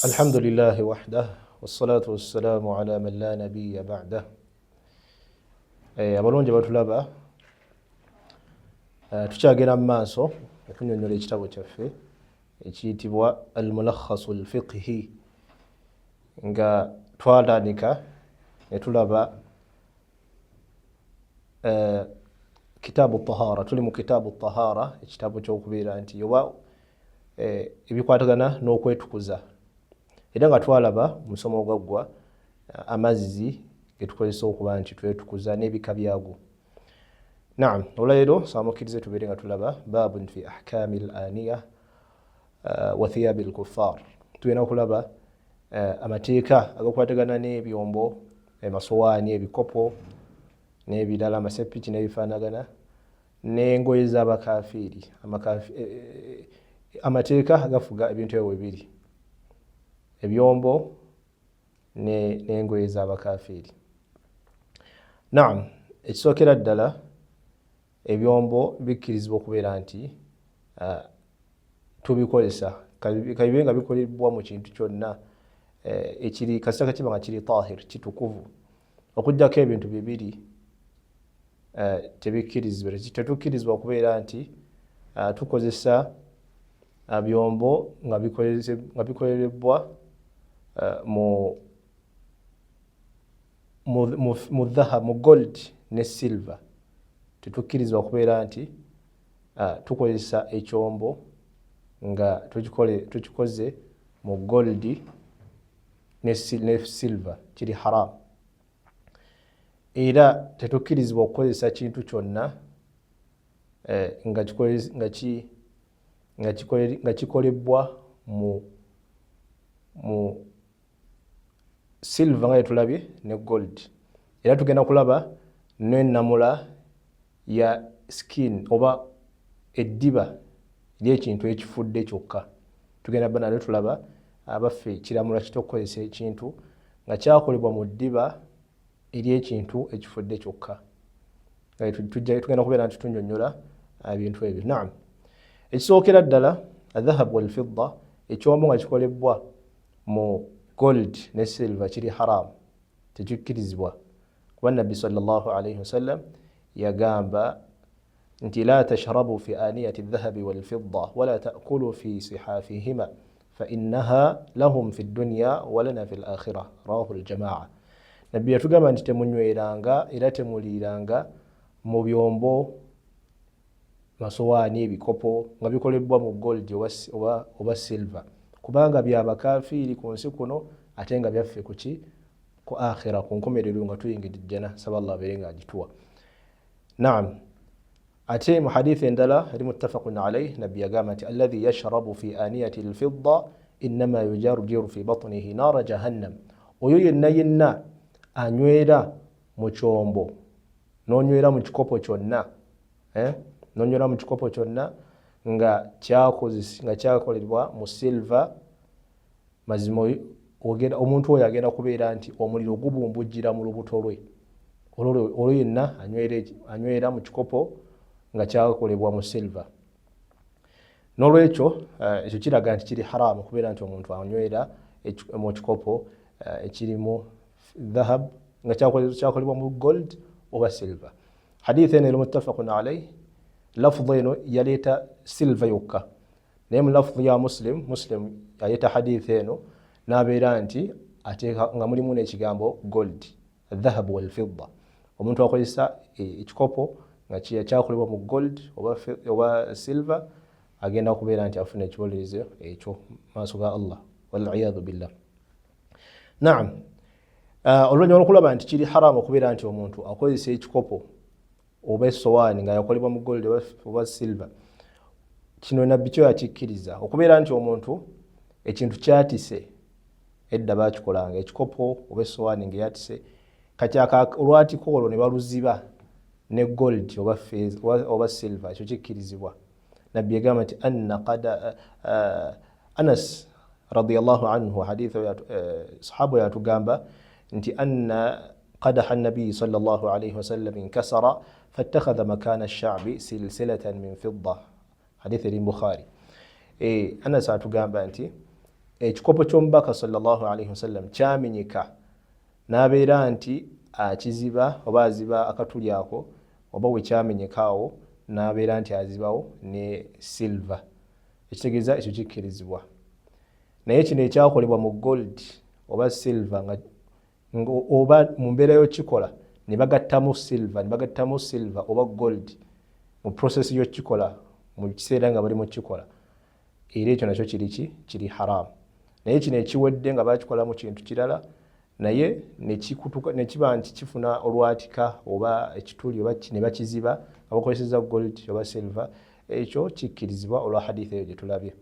الحمد لله وحده والصلاة والسلام على من لا نبي بعده. Abalungi batulaba, tukyagenda mu maaso okunyonyola ekitabo kyaffe ekiyitibwa Almulakhasu Lfiqhi, nga twatandika ne tulaba kitaabu tahara. Tuli mu kitaabu tahara, ekitabo kyokubeera nti oba ebikwatagana n'okwetukuza, era nga twalaba omusomo ogwaggwa amazzi getukozesa okuba nti twetukuza n'ebika byago. Naam, olwaleero samukkirize tubeere nga tulaba babun fi ahkami l aniya wa thiyabi l kuffar. Tugenda okulaba amateeka agakwatagana n'ebyombo, amasowaani, ebikopo n'ebirala, amasepiki n'ebifaanagana, n'engoye z'abakafiiri, amateeka agafuga ebintu ebyo bibiri, ebyombo n'engoye z'abakafiiri. Naam, ekisookera ddala, ebyombo bikkirizibwa okubeera nti tubikozesa, kabibe nga bikolebwa mu kintu kyonna ekiri, kasita kakiba nga kiri tahir, kitukuvu, okugjako ebintu bibiri tebikkirizibwa. Tetukkirizibwa okubeera nti tukozesa byombo nga bikolerebwa mu dhahab, mu gold ne silver. Tetukkirizibwa kubeera nti tukozesa ekyombo nga tukikoze mu gold ne silver, kiri haram. Era tetukkirizibwa okukozesa kintu kyonna nga kikolebwa mu silver nga yetulabye ne gold. Era tugenda kulaba n'ennamula ya skin oba eddiba ly'ekintu ekifudde kyokka. Tugenda ba nalyo tulaba abaffe kiramulwa kitya okukozesa ekintu nga kyakolebwa mu ddiba ery'ekintu ekifudde kyokka. Tugenda kubeera nti tunyonyola ebintu ebyo. Naam, ekisookera ddala, adhahab walfidda, ekyombo nga kikolebwa mu gold ne silver kiri haram, tekikkirizibwa, kuba Nabbi sallallahu alaihi wasallam yagamba nti la tashrabu fi aniyati dhahabi walfidda wala takulu fi sihafihima fainaha lahum fi dunya walana fi lakhira, rawahu ljamaa. Nabbi yatugamba nti temunyweranga era temuliiranga mu byombo, masowaani, ebikopo nga bikolebwa mu gold oba silver, kubanga byabakafiiri ku nsi kuno, ate nga byaffe kuki? Ku akhira, ku nkomerero, nga tuyingidde jjana. Saba Allah abeere nga agituwa. Naam, ate mu hadithi endala eri muttafaqun alaih, Nabbi yagamba nti alladhi yashrabu fi aniyati lfidda innama yujarjiru fi batnihi nara jahannam. Oyo yenna yenna anywera mu kyombo, nonywera mu kikopo kyonna, eh? Nonywera mu kikopo kyonna nga kyakolebwa mu silver, mazima omuntu oyo agenda kubeera nti omuliro gubumbujjira mu lubuto lwe. Olwo yenna anywera mu kikopo nga kyakolebwa mu silver. N'olwekyo ekyo kiraga nti kiri haramu okubeera nti omuntu anywera mu kikopo ekirimu dhahab nga kyakolebwa mu gold oba silver. Hadith eno eri muttafaqun alaih. Lafdhu eno yaleeta silver yokka, naye mu lafdhu ya Muslim, Muslim yaleeta hadith eno n'abeera nti ateeka nga mulimu n'ekigambo gold, dhahabu walfidda. Omuntu akozesa ekikopo nga kyakolebwa mu gold oba silver agenda kubeera nti afuna ekibonerezo ekyo maaso ga Allah, waliyadhu billah. Naam, oluvannyuma lwokulaba nti kiri haramu okubeera nti omuntu akozesa ekikopo oba essowaani nga yakolebwa mu gold oba silver, kino Nabbi kyo yakikkiriza okubeera nti omuntu ekintu kyatise. Edda bakikolanga, ekikopo oba essowaani nga eyatise, kati olwatiko olwo ne baluziba ne gold oba silver, ekyo kikkirizibwa. Nabbi yagamba nti anna qada Anas radiallahu anhu, hadith sahaba yatugamba nti anna qadaha nabiyi sallallahu alaihi wasallam inkasara fattakhadha makana shabi silsilatan min fidda, hadith eri Bukhari. Anas atugamba nti Ekikopo ky'omubaka sallallahu alaihi wasallam kyamenyeka n'abeera nti akiziba oba aziba akatuli ako oba wekyamenyeka awo n'abeera nti azibawo ne silver, ekitegeeza ekyo kikkirizibwa. Naye kino ekyakolebwa mu gold oba silver nga oba mu mbeera y'okikola ne bagattamu silver, ne bagattamu silver oba gold mu process y'okikola, mu kiseera nga bali mu kikola, era ekyo nakyo kiri ki? Kiri haramu. Naye kino ekiwedde nga bakikola mu kintu kirala, naye nekiba nti kifuna olwatika oba ekituli oba ne bakiziba nga bakozeseza gold oba silver, ekyo kikkirizibwa olwa haditha eyo gye tulabye.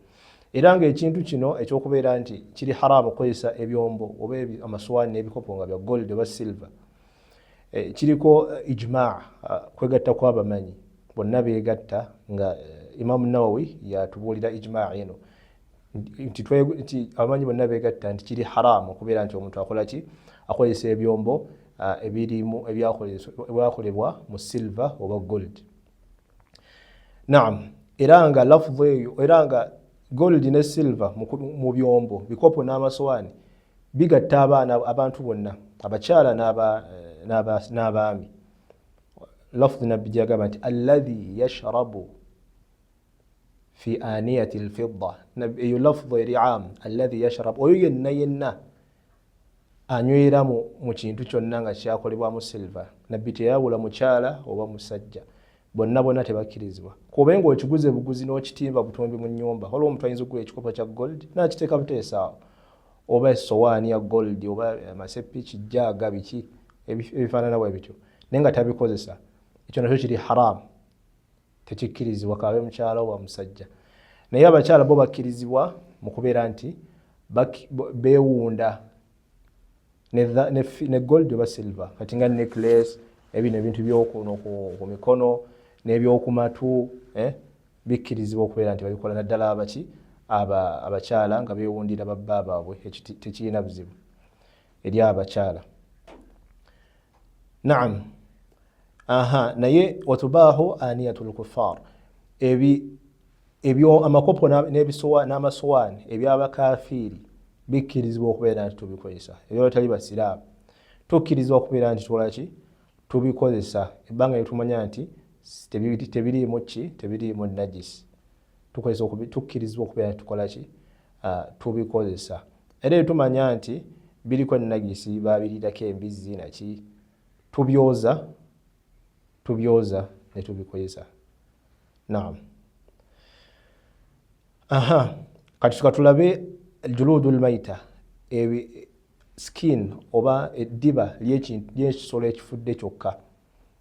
Era ng'ekintu kino ekyokubeera nti kiri haramu okukozesa ebyombo oba amasowaani n'ebikopo nga bya gold oba silver, kiriko ijmaa, kwegatta kw'abamanyi bonna beegatta, nga Imamu Nawawi yatubuulira ijmaa eno nti abamanyi bonna beegatta nti kiri haramu okubeera nti omuntu akola ki? Akozesa ebyombo ebirimu ebyakolebwa mu silver oba gold. Naam, era nga lafudhu eyo, era nga gold ne silver mu byombo, bikopo n'amasowaani bigatta abaana, abantu bonna, abakyala n'abaami. Lafudhu nabbi gyagamba nti alladhi yashrabu fi aniyati lfidda, eyo lafudhu eri am, alladhi yashrabu, oyo yenna yenna anywera mu kintu kyonna nga kyakolebwamu silver. Nabbi teyawula mukyala oba musajja, bonna bonna tebakkirizibwa. Kuba nga okiguze buguzi n'okitimba butumbi mu nnyumba, waliwo omuntu ayinza okugula ekikopo kya gold n'akiteeka buteesaawo, oba esowaani ya gold, oba amasepiki, jaaga, biki ebifaanana bwe bityo, naye nga tabikozesa, ekyo nakyo kiri haramu, tekikkirizibwa, kabe mukyala oba musajja. Naye abakyala bo bakkirizibwa mu kubeera nti beewunda ne gold oba silver, kati nga necklace, ebino ebintu byokuno ku mikono n'ebyokumatu, bikkirizibwa okubeera nti babikola, naddala abaki abakyala nga bewundira babba baabwe, tekirina buzibu eri abakyala. Naam, aha. Naye watubahu aniyatu lkuffar, ebyo amakopo n'amasowaani ebyabakafiiri bikkirizibwa okubeera nti tubikozesa. Ebyabatali basiraamu tukkirizibwa okubeera nti tukolaki? Tubikozesa, ebbanga lyetumanya nti tebiriimu ki? Tebiriimu najisi. Tukkirizibwa okubeera nti tukolaki? Tubikozesa. Era etumanya nti biriko nagisi, babirirako embizzi naki, tubyoza, tubyoza ne tubikozesa. Naam, aha. Kati tukatulabe juludu lmaita, skin oba eddiba lyekisolo ekifudde kyokka.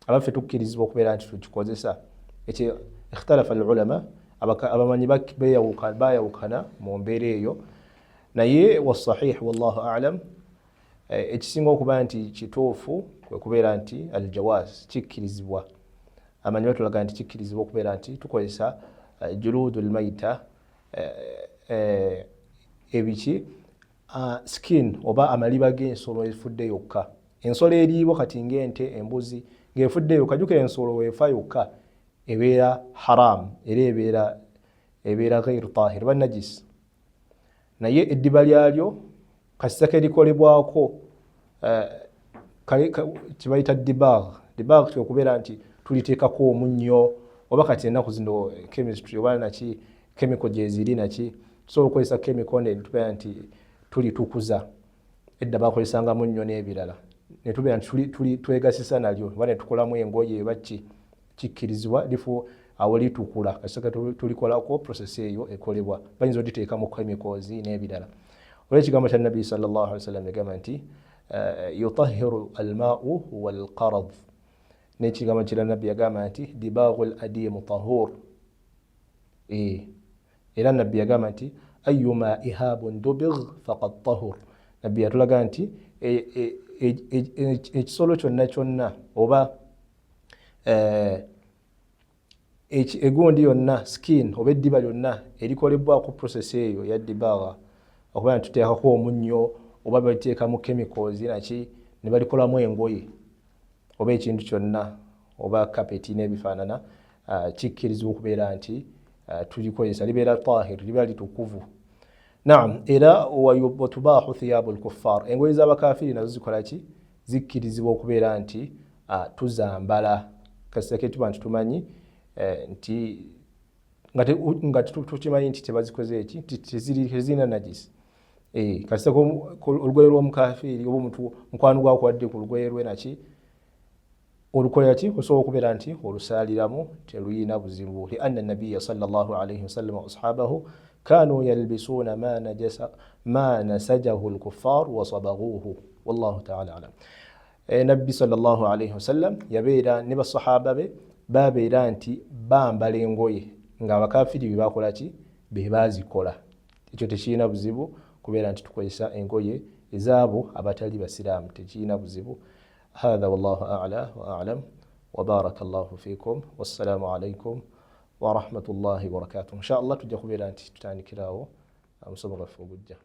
Abaffe, tukkirizibwa okubeera nti tukikozesa? Ekyo ikhtalafa alulama, abamanyi bayawukana mu mbeera eyo. Naye wasahih, wallahu alam, ekisinga okuba nti kituufu kwe kubeera nti aljawaz, kikkirizibwa. Amanyi batulaga nti kikkirizibwa okubeera nti tukozesa juludu lmaita, ebiki, skin oba amaliba g'ensolo efudde yokka, ensolo eriibwa, kati ng'ente, embuzi, ng'efudde yokka. Jukira, ensolo weefa yokka ebeera haram, era ebeera gairu tahir oba najis. Naye eddiba lyalyo kasita kerikolebwako kibayita dibag. Dibag kyekubeera nti tuliteekako omunnyo, oba kati ennaku zino chemistry oba naki, chemical gyeziri naki, tusobola okukozesa chemical ne tubeera nti tulitukuza. Edda bakozesanga munnyo n'ebirala, netubeera nti twegasisa nalyo oba netukolamu engoye oba ki, kikkirizibwa. Lifu awo litukula kasita tulikolako process eyo ekolebwa, bayinza oditeeka mu chemicals n'ebirala. Olw'ekigambo kya nabbi sallallahu alaihi wasallam yagamba nti yutahiru almau walqarad, n'ekigambo kirala nabbi yagamba nti dibagu ladimu tahur. Era nabbi yagamba nti ayuma ihabun dubig faqad tahur. Nabbi yatulaga nti ekisolo kyonna kyonna oba egundi yonna, skin oba eddiba lyonna erikolebwako process eyo ya dibagha, okuba nti tuteekako omunnyo oba baliteekamu chemicals naki ne balikolamu engoye oba ekintu kyonna oba kapeti n'ebifaanana, kikkirizibwa okubeera nti tulikozesa, libeera tahir, libeera litukuvu. Naam, era watubahu thiyabu lkuffar, engoye z'abakafiri nazo zikola ki? Zikkirizibwa okubeera nti tuzambala, kasita ketuba nti tumanyi nti nga tukimanyi nti tebazikoze eki, tezirina najisi. Kasita olugoye lw'omukafiiri oba omuntu mukwano gwakuwadde ku lugoye lwe naki olukolera ki, osobola okubeera nti olusaaliramu, teluyina buzibu. Lianna nabiya salllah alaihi wasallam wa ashabahu kanu yalbisuuna ma nasajahu lkuffar wasabaguuhu, wallahu taala alam. Nabbi salllah alaihi wasallam yabeera ne basahaba be babeera nti bambala engoye ng'abakafiri bye bakola ki, be bazikola. Ekyo tekirina buzibu kubeera nti tukozesa engoye ezaabo abatali basiraamu, tekirina buzibu. Hatha wallahu ala wa alam, wabaraka llahu fikum, wassalamu alaikum warahmatullahi wabarakatuh. Insha Allah tujja kubeera nti tutandikirawo omusomo gwaffe ogujja.